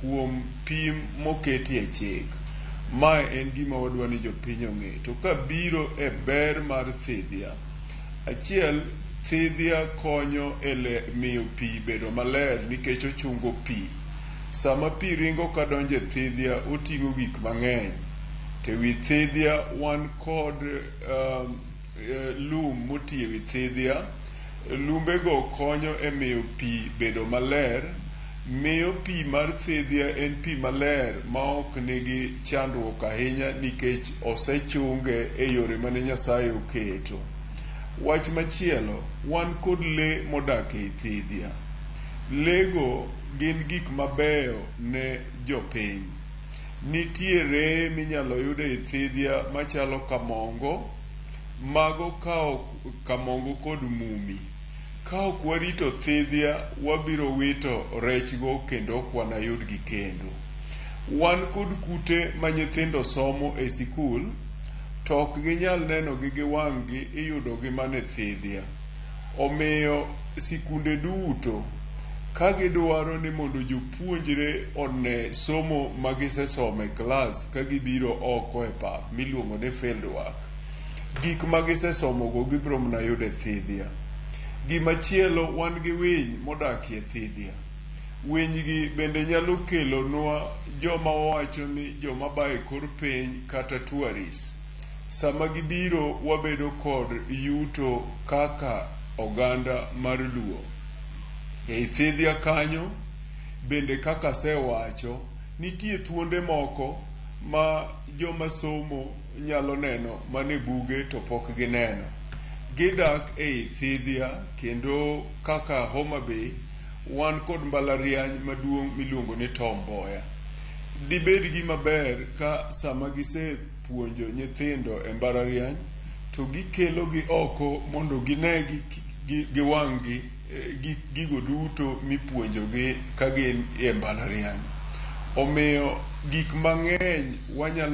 Kuom pim moketie chik. Mae en gima wadwa ni jopiny ong'e. To ka biro e ber mar thidhia, achiel thidhia konyo e miyo pi bedo maler nikech ochungo pi. Sama pi ringo kadonjo e thidhia, oting'o gik mang'eny. To ewi thidhia wan kod lum moti ewi thidhia. Lumbego konyo e miyo pi bedo maler. Miyo pi mar thidhia en pi maler maok nigi chandruok ahinya nikech osechunge e yore mane Nyasaye oketo. Wach machielo, wan kod lee modak ei thidhia. Lee go gin gik mabeyo ne jopiny. Nitie ree minyalo yud ei thidhia machalo kamongo, mago kaok kamongo kod mumi. Ka ok warito thidhia, wabiro wito rechgo kendo ok wanayudgi kendo. Wan kod kute ma nyithindo somo e sikul, to ok ginyal nenogi gi wang'gi, iyudogi mana e thidhia. Omiyo sikunde duto ka gidwaro ni mondo jopuonjre one somo ma gisesomo e klas ka gibiro oko e pap miluongo ni field work, gik ma gisesomogo gibiro mana yudo e thidhia. Gimachielo wan gi winy modakie thidhia. Winy gi bende nyalo kelonwa joma wawacho ni joma bayo e kor piny kata tourists. Sama gibiro wabedo kod yuto kaka oganda mar Luo. Ei thidhia kanyo bende kaka asewacho, nitie thuonde moko ma joma somo nyalo neno mana e buge to pok gineno. Gidak ei thidhia kendo kaka Homa Bay wan kod mbalariany maduong' miluongo ni Tom Mboya. Dibed gima ber ka sama gisepuonjo nyithindo e mbalariany to gikelogi oko mondo gine gi wang'gi gigo duto mipuonjogi ka gin e mbalariany. Omiyo gik mang'eny wanyalo